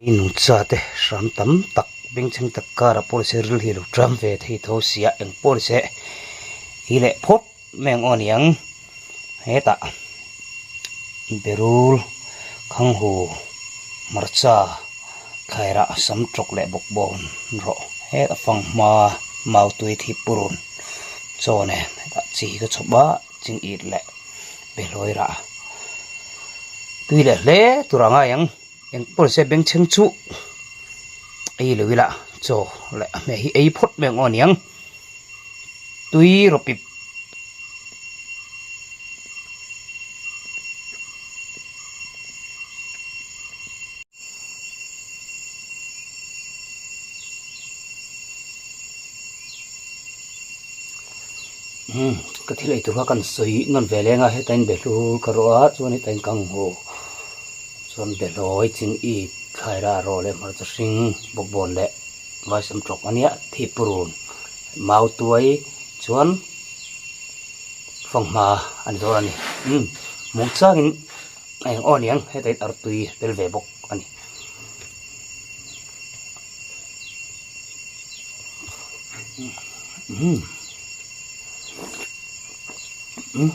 I nungcha te hram tam tak bengchheng tak karah pawh nise ril hi a lo tram ve thei tho sia eng pawh nise hi leh phawt mai ang aw niang hetah berul khanghu hmarcha thlairah sam tawk leh bawkbawn rawh hetah fanghma mautui thip purun chaw nen hetah chi ka chhawp a ching it leh behlawi rah tui leh hle tur a ngai ang. Eng pawh nise bengchheng chu ei lo ila chaw leh a hmeh hi ei phawt mai ang aw niang tui rawh pip. Umm ka thil ei tur kha kan sawi nawn ve leng a heta in behlul ka rawh a chuan heta in kang haw. Chuan behlawi ching i thlaira rawh leh hmarcha hring bawkbawn leh vaisam tawk a nia thipurun mau tuai chuan fanghma a ni dawn a ni umm mung changin a eng aw aniang heta in artui tel ve bawk a ni. Umm umm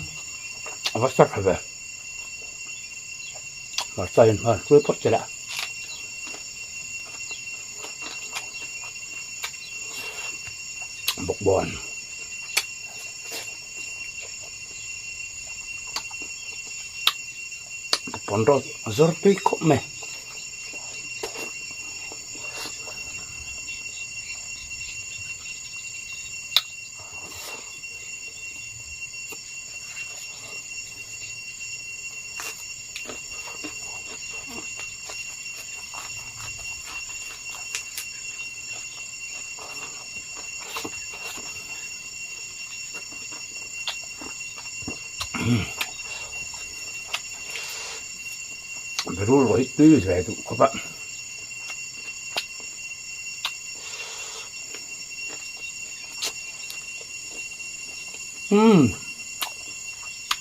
a va sar tha ve. Hmarcha in hman hruai phawt che la. Bawkbawn. Bawkbawn rawh zawr tui khawp mai. Berul rawh hi tui ve duh khawp a. Umm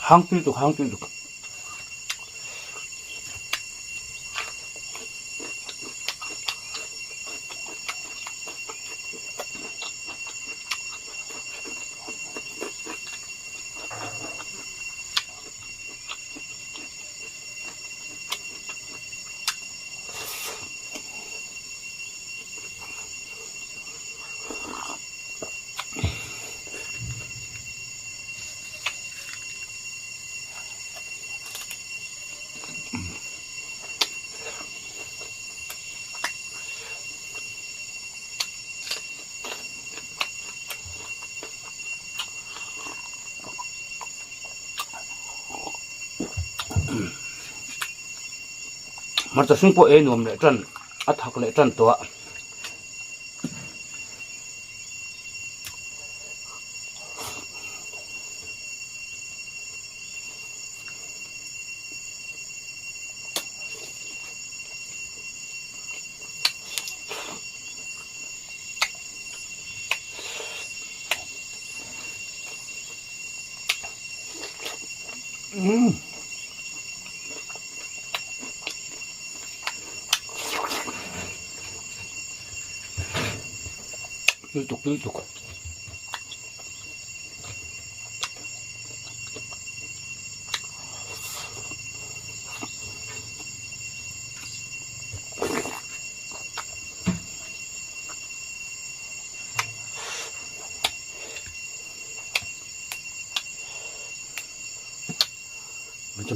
hang tui tuk hang tui tuk. Hmarcha hring pawh ei nuam leh tan a thak leh tan tawh a. Umm. Tui tuk tui tuk.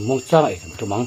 Muang chang ei kan tum ang.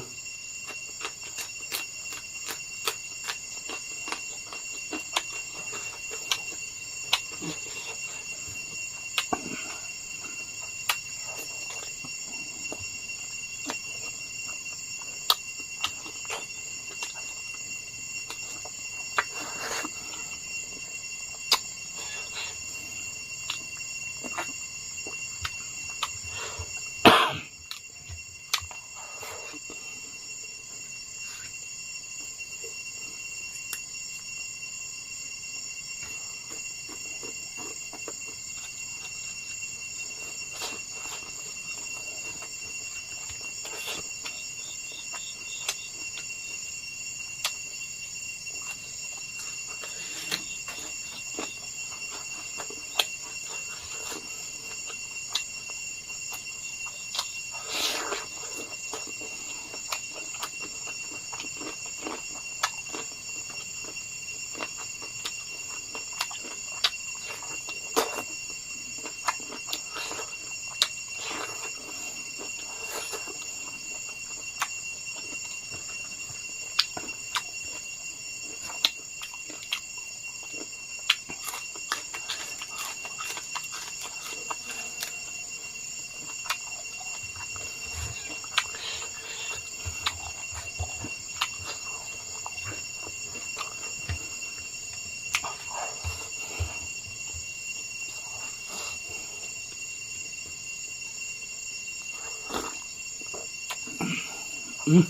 Umm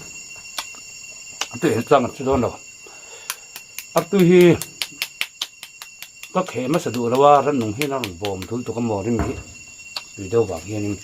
a tui hian tlang an che dawn lo artui hi ka kheh hmasa duh lo a rannung hian a rawn bawm thul tuk a maw rim hi tui deuh vang hianin.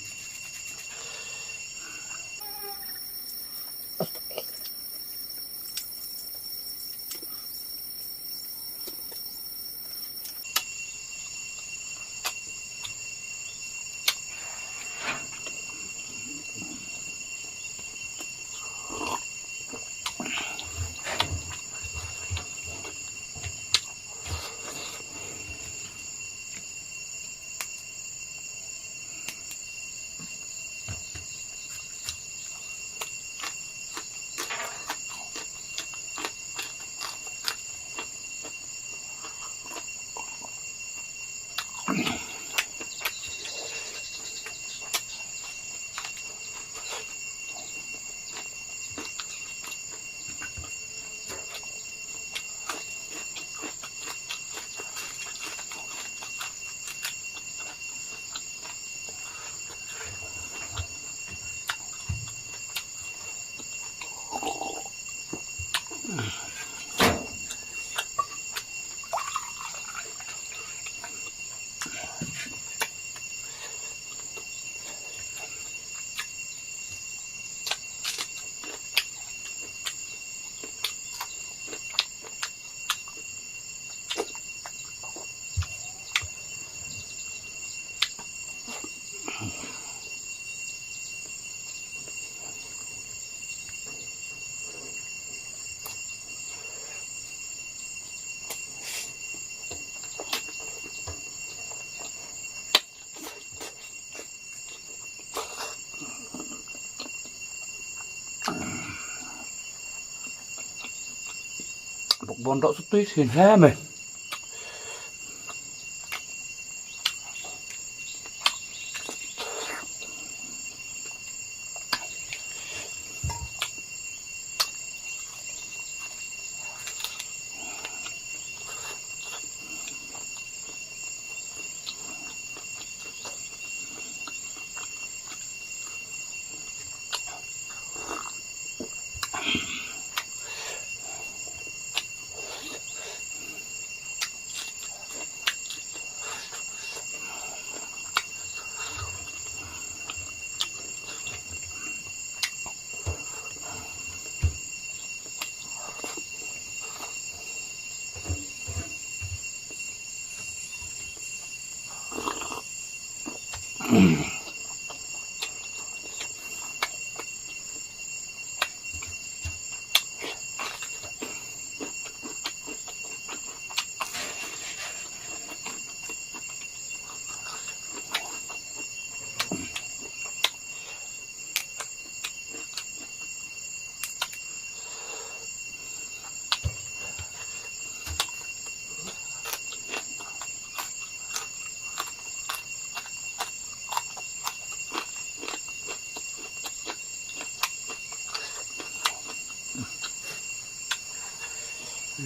Bawkbawn rawh chu tui thin hle mai.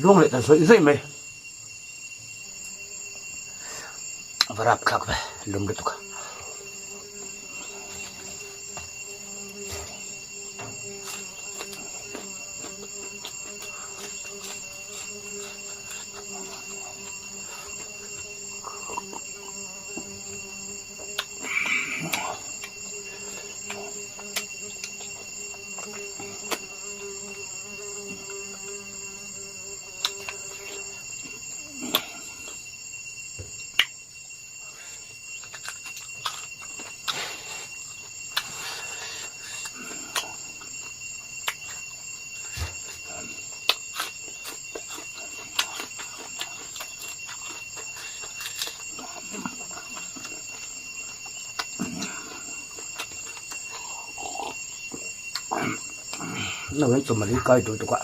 Luang leh ta zawih zawih mai. Va rap thlak ve lum lutuk a. No hian chawhmeh hi kai duh tuk a.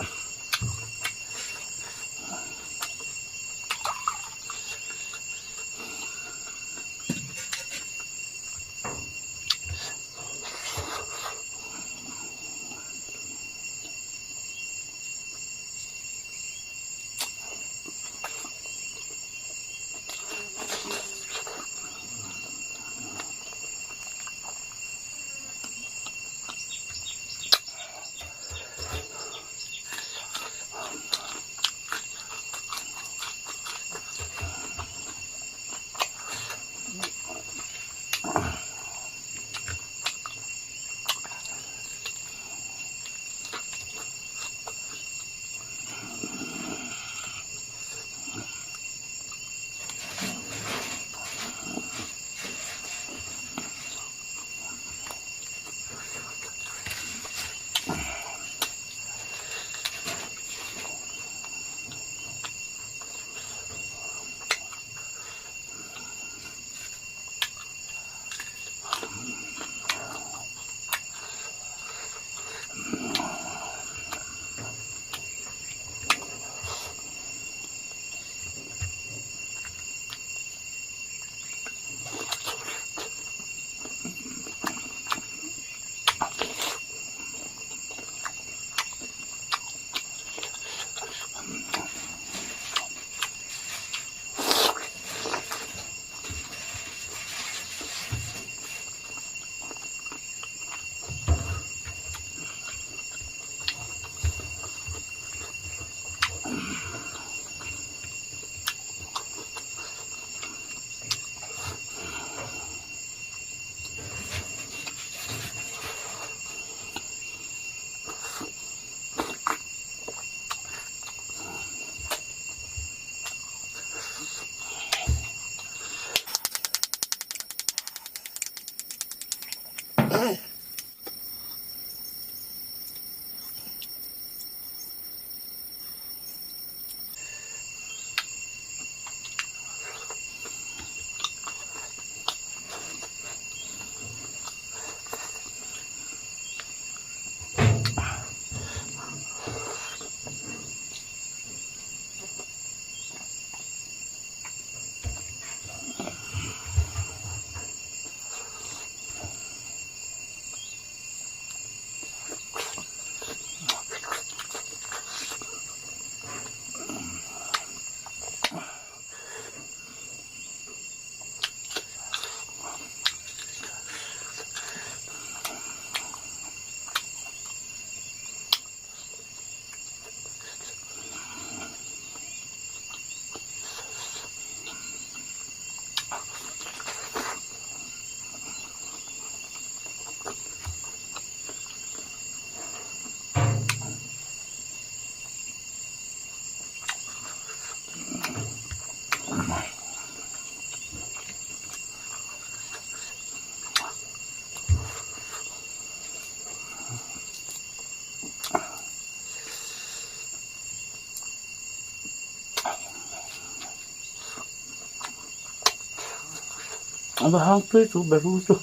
A va hang tui chu berul chu.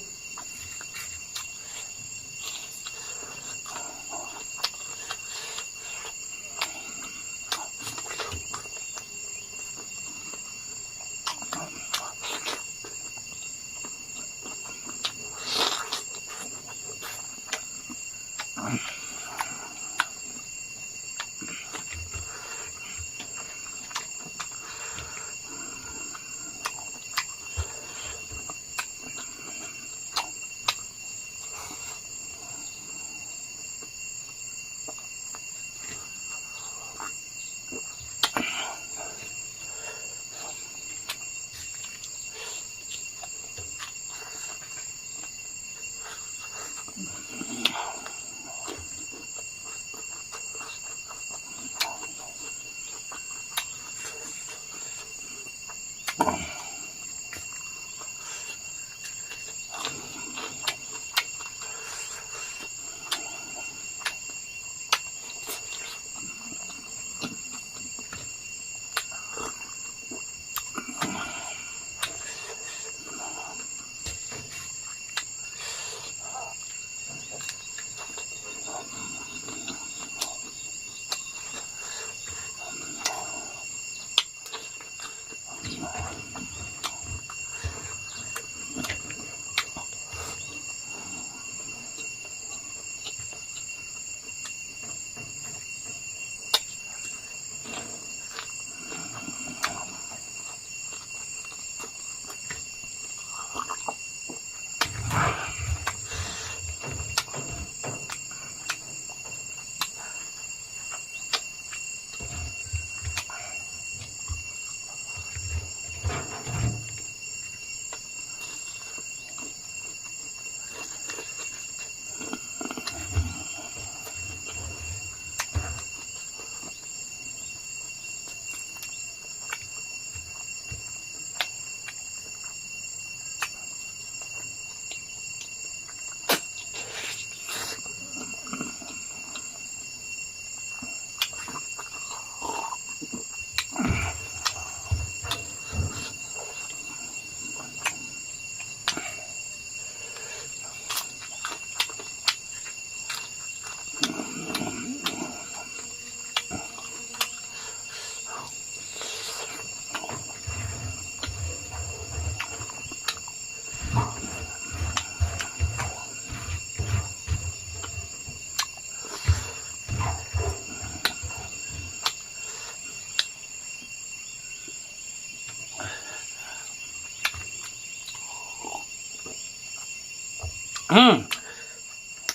Umm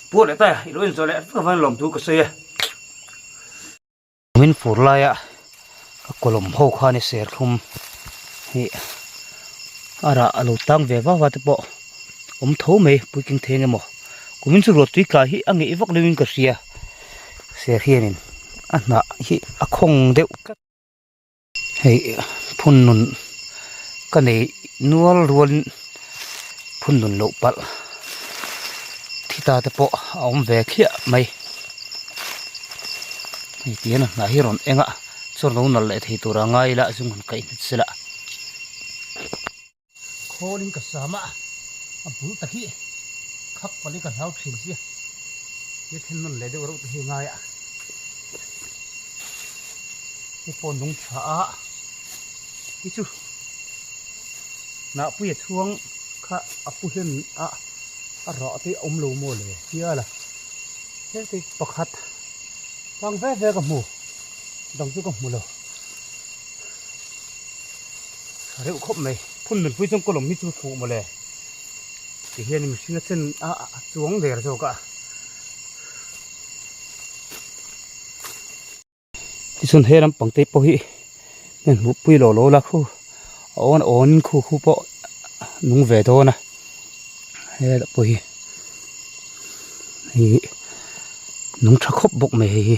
Pu leh ta i lo inzawh leh vek avangin lawmthu ka sawi a. Min fur laia ka kawlawm ho khan i serthlum hi a rah a lo tang ve vak vak te pawh awm tho mai puitling thei eng emaw kumin chu ruahtui tla hi a ngeih vak leuhin ka hria ser hianin a hnah hi a khawng deuh tlat. Hei phun nun ka nei nual rualin phun nun loh palh thi ta te pawh a awm ve thliah mai hei ti hian a hnah hi rawn eng a chuan lo nalh leh thei tur a ngai ila zung han kaih hnet sela khawlin ka sam a a bul tak hi khak palh hi ka hlau thin sia he then nawn leh deuh reuh te hi a ngai a hei pawh nung tha a hi chu hnahpuia chhuang kha a pu hlen a a rah te a awm lo maw le tia la heti pakhat tang ve ve ka hmu dang chu ka hmu lo. Tha reuh khawp mai phun nunpui chuan kawlawm hi chu fuh mawle ti hian mihring a chen a a chuang der zawk a tichuan he lampang te pawh hi heng hmuh pui lo lo la khu a awn awn in khu khu pawh nung ve dawn a helai pawh hi hei nung tha khawp bawk mai hei hi.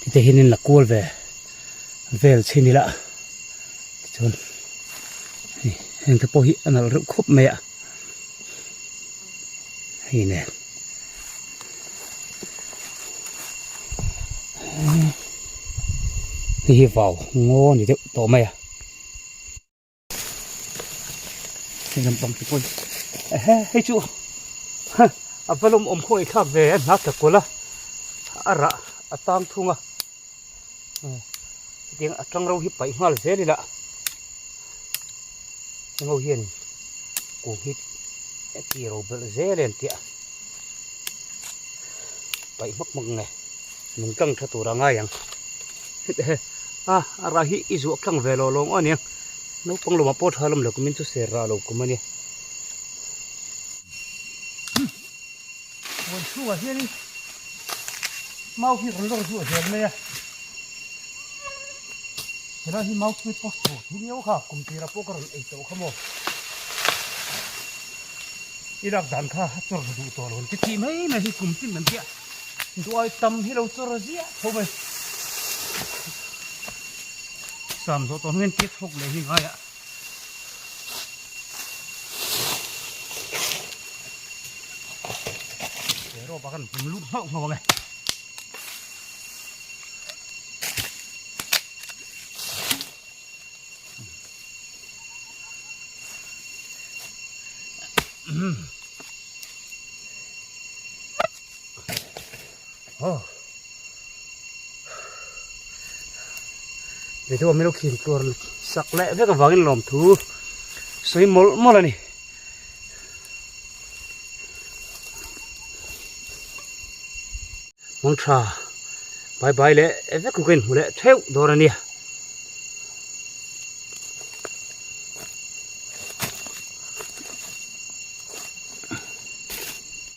Tite hian in la kual ve vel chhin ila tichuan hei heng te pawh hi a nalh reuh khawp mai a hei nen hei hi vau ngaw a ni deuh tawh mai a. Hei lampang te pawh ehe hei chu a va lawm awm khawngaih thlak ve a hna tla kual a a rah a tang thung a hetiang a tang ro hi paih nghal zel ila heng ho hian kung hi a ti ro belh zel em tih a paih hmak hmak nge nung tlang tha tur a ngai ang a a rah hi i zuah tlang ve lo lawng aw aniang naupang lawmah pawh tha lawm lo kumin chu ser rah lo kum a nia. Huan chhungah hianin mau hi rawn lawr zuah zel mai a, helai hi mau tui pawh tur hi miau kha kum tirah pawh ka rawn ei tawh kha maw i lak dan kha a chawr duh tawh lo an ti tih mai mai hi kum tin an tia duai tam hi lo chawr ziah tho mai sam zawh tawh hnuaiin tia chhawk leh hi ngai a. Rawpa kan hum lut nghauh nghauh ang e. Oh. Video milo khin tur sak leh vek avangin lawm thu sawi mawlh mawlh a ni. Hmang tha bai bai leh vek ku ka inhmu leh theuh dawn a nia.